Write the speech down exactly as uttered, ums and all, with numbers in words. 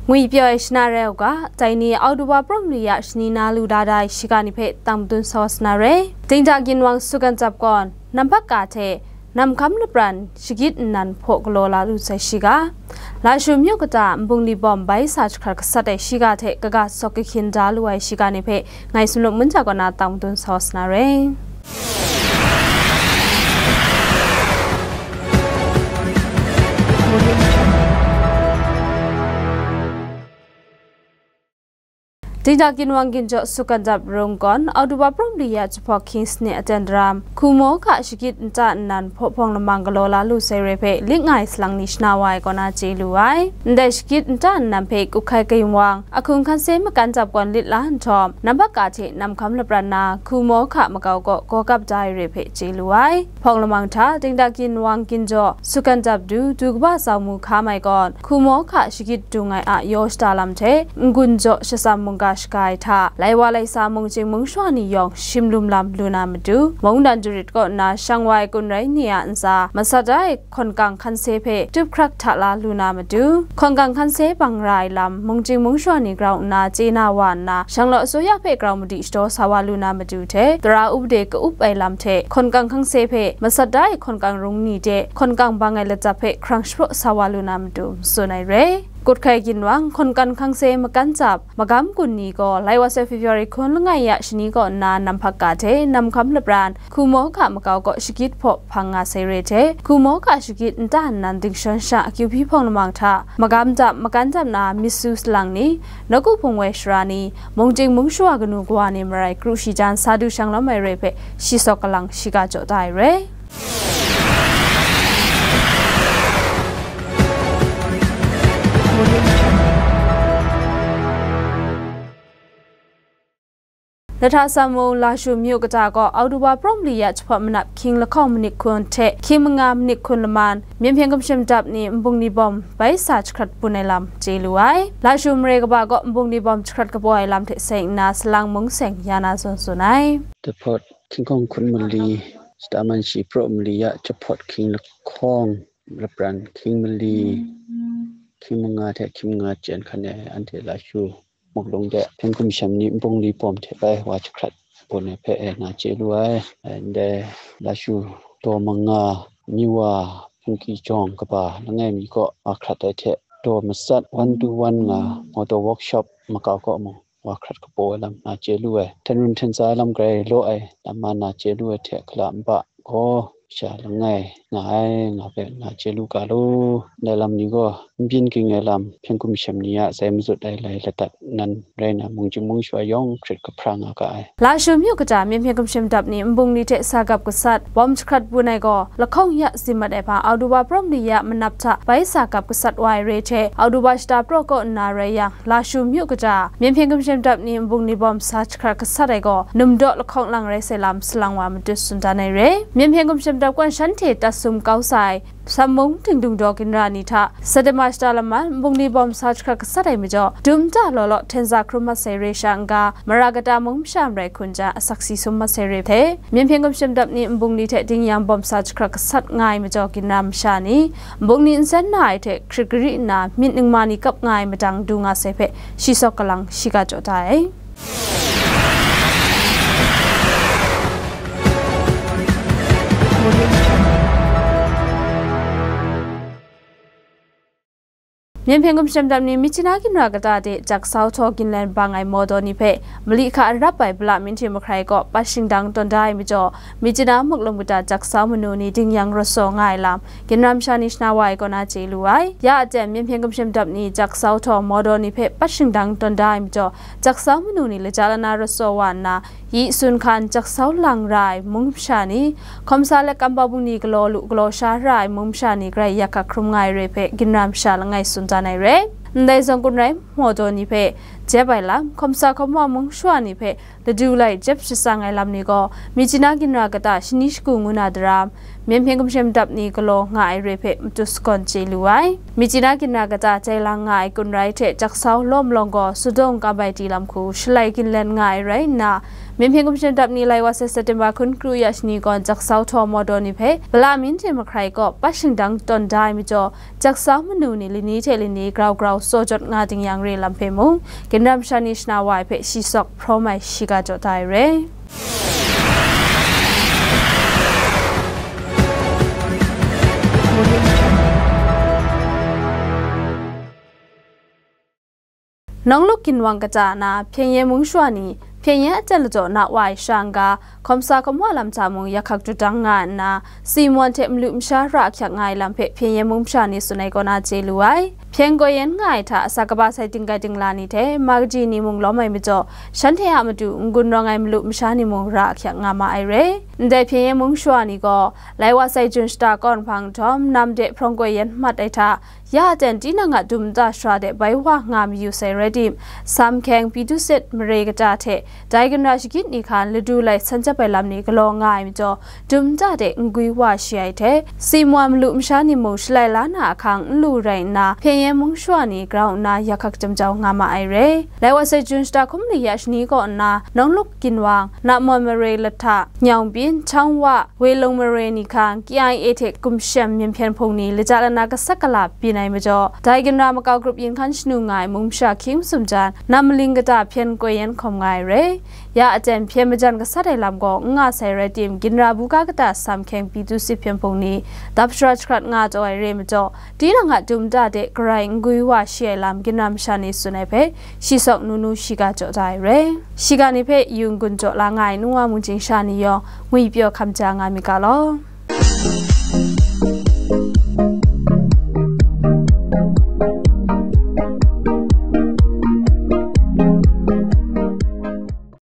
Ngwi pyaw ai shana rai u ga, dai ni Oktoba prum li ya shani na lu da da ai shiga ni hpe tang madun sa wa sa na re. Dingda ginwang Sukandap gaw, Nambak ka hte Namhkam lapran shagit nnan hpaw galaw la lu sai shiga, Lashu myu kata nbungli bawm bai sa jahkrat gasat ai shiga hte kaga sawk kahkyin da lu ai shiga ni hpe ngai Sumlum Munja kaw na tang madun sa wa sa na re. Dingda ginwang ginjaw Sukandap rung gaw, Oktoba prum li ya jahpawt hkying sanit aten daram, Hkumaw hka shagit nta nnan hpaw hpawng lamang galaw la lu sai re hpe lit nga ai salang ni shana wa ai kaw na chye lu ai. Ndai shagit nta nnan hpe kut hkai ginwang, ahkun hkan se makan dap gawn lit la nhtawm, Nambak ka hte Namhkam lapran na Hkumaw hka makau kaw gaw kap da ai re hpe chye lu ai. Hpawng lamang hta, Dingda ginwang ginjaw Sukandap du, du kaba zau mu hkam ai gaw, Hkumaw hka shagit dung ai a yaw shada lam hte, n-gun jaw shatsam mungga shaga ai hta, lai wa lai sa mungchying mungshawa ni yawng shim lum lam lu na matu, mungdan jarit kaw nna shang wa ai kun rai ni a ntsa, masat da ai hkawnkang hkan se hpe tup hkrak hta la lu na matu, hkawnkang hkan se bang ra ai lam, mungchying mungshawa ni grau nna chye na wa nna, shanglawt asuya hpe grau madi shadaw sa wa lu na matu hte, tara upade ka-up ai lam hte, hkawnkang hkan se hpe masat da ai hkawnkang rung ni de, hkawnkang bang ai lachyip hpe hkrang shapraw sa wa lu na matu, tsun ai re. Kut hkai ginwang, hkawnkang hkan se makan dap, magam gun ni gaw, lai wa sai February hkun langai ya shani kaw nna Namhkam ka hte Namhkam lapran, Hkumaw hka makau kaw shagit hpaw hpang nga sai re hte, Hkumaw hka shagit nta nnan dingshawn sha akyu hpyi hpawng lamang hta, magam dap, makan dap na myit su salang ni, nawku hpung woi sara ni, mungchying mungshawa kanu kawa ni marai kru shi jan sa du shanglawm ai re hpe, shi sawk kalang shiga jaw da ai re. Lahta Sammung Lashu myu kata gaw Oktoba prum li ya jahpawt manap hkying lahkawng manit hkun hte hkying manga manit hkun laman, Myen hpyen hkum shim dap ni nbungli bawm bai sa jahkrat bun ai lam chye lu ai. Lashu mare kaba gaw nbungli bawm jahkrat kabaw ai lam hte seng nna salang mung seng ya na zawn tsun ai. Jahpawt hkying hkawng hkun mali, shata man shi praw mali ya jahpawt hkying lahkawng lapran hkying mali, hkying manga hte hkying manga chyen hkan e anhte Lashu Muklung de hpyen hkum shim ni nbungli bawm hte bai wa jahkrat bun ai hpe e nga chye lu ai. Ndai Lashu daw manga, Miwa, Hpungki jawng kaba langai mi kaw wa hkrat ai hte, daw matsat one to one nga, motor workshop makau kaw mung wa hkrat kabaw ai lam nga chye lu ai. Hten run hten tsa ai lam grai law ai lam ma na chye lu ai hte, hkala nba gaw sha langai nga ai nga hpe nga chye lu ga law, ndai lam ni gaw n byin ging ai lam, hpyen hkum shim ni a sai mazut ai lai ladat nan rai na, mungchying mungshawa yawng hkrit kahpra nga ga ai. Lashu myu kata Myen hpyen hkum shim dap ni nbungli hte sa gap gasat, bawm jahkrat bun ai gaw, lahkawng ya zim mat ai hpa, Oktoba prum li ya manap hta bai sa gap gasat wa ai re hte, Oktoba shata praw kaw nna rai yang, Lashu myu kata Myen hpyen hkum shim dap ni nbungli bawm sa jahkrat gasat ai gaw, numdaw lahkawng lang rai sai lam salang wa matut tsun dan ai re. Myen hpyen hkum shim dap gaw shanhte tat sum kau sa ai, Sammung, Tingdung daw ginra ni hta, Setema shata laman, nbungli bawm sa jahkrat gasat ai majaw, dum nta law law hten za hkrum mat sai re sha n-ga, mara kata mung masha marai hkun ja asak si sum mat sai re hte, Myen hpyen hkum shim dap ni nbungli hte dingyang bawm sa jahkrat gasat nga ai majaw, ginra masha ni, nbungli nsen na ai hte hkrit gari nna myit ningma ni kap nga ai madang du nga sai hpe, shi sawk kalang shiga jaw da ai. Myen hpyen hkum shim dap ni Myitkyina ginra kata de jaksau htaw ginlen bang ai mawdaw ni hpe mali hka rap ai Bala Minhte Mahkrai kaw pat shingdang tawn da ai majaw, Myitkyina Muklum kata jaksau manu ni dingyang rawt saw nga ai lam, ginra masha ni shana wa ai kaw na chye lu ai. Ya aten, Myen hpyen hkum shim dap ni jaksau htaw mawdaw ni hpe pat shingdang tawn da ai majaw, jaksau manu ni laja lana rawt saw wa nna, yi tsun hkan jaksau lang ra ai mung masha ni, hkawmsa let kambau bungli galaw lu galaw sha ra ai mung masha ni grai yak hkak hkrum nga ai re hpe, ginra masha langai tsun dan ai re. Ndai zawn kun rai, mawdaw ni hpe jep ai lam, hkawmsa hkawm wa mung shawa ni hpe ladu lai jep shatsang ai lam ni gaw, Myitkyina ginra kata shani shagu ngu na daram, Myen hpyen gumhpraw dap ni galaw nga ai re hpe matu sagawn chye lu ai. Myitkyina ginra kata jai lang nga ai kun rai hte Jaksau lawm lawng gaw Sudong Kabai Ti lam hku shalai ginlen nga ai rai nna, Myen hpyen gumhpraw dap ni lai wa sai September hkun kru ya shani gawn Jaksau htaw mawdaw ni hpe Bala Myin Hte Mahkrai kaw pat shingdang tawn da ai majaw, Jaksau manu ni lani hte lani grau grau tsaw jawt nga ding yang re lam hpe mung, ginra masha ni shana wa ai hpe shi sawk hprawm ai shiga jaw da ai re. Nawng Luk ginwang kata na Hpyen Yen mung shawa ni Hpyen Yen aten ladaw na wa ai sha n-ga, hkawm sa hkawm wa lam hta mung yak hkak dut dang nga nna, si mwan hte malu masha ra ahkyak nga ai lam hpe Hpyen Yen mung masha ni tsun ai kaw na chye lu ai. Hpyen Goi Yen nga ai hta asak kaba sai dinggai dingla ni hte ma kaji ni mung lawm ai majaw, shanhte a matu n-gun rawng ai malu masha ni mung ra ahkyak nga ma ai re. Ndai Hpyen Yen mung shawa ni gaw, lai wa sai Jun shata kawn hpang nhtawm, nam de hprawng goi yen mat ai hta, ya aten tinang a dum nta shara de bai wa nga mayu sai rai tim, Sam Hkyeng Pyi Tu Sit mare kata hte dai ginra shagit ni hkan ladu lai san chyap ai lam ni galaw nga ai majaw, dum nta de n-gwi wa shi ai hte, si mwan malu masha ni mung shalai la na ahkang n lu rai nna, Hpyen Yen mung shawa ni grau nna yak hkak jam jau nga ma ai re. Lai wa sai Jun shata hkum li ya shani kaw nna, Nawng Luk ginwang, Namon mare lahta, Nyawng Byin, Htang Wa, Wei Lung mare ni hkang, K I A hte Gumshem Myen Hpyen Hpung ni laja lana kasak kala byin ai majaw, dai ginra makau grup yin hkan shanu nga ai mung masha hkying masum jan, nam maling kata Hpyen Goi Yen hkawm nga ai re. Ya aten hpyen majan gasat ai lam gaw n nga sai rai tim, ginra buga kata Sam Hkyeng Pyi Tu Sit Hpyen Hpung ni dap shara jahkrat nga taw ai re majaw, tinang a dum nta de garai n-gwi wa shi ai lam ginra masha ni tsun ai hpe, shi sawk nu nu shiga jaw da ai re. Shiga ni hpe yu n-gun jaw la nga ai nu wa mung chyingsha ni yawng ngwi pyaw hkam ja nga mi ga law.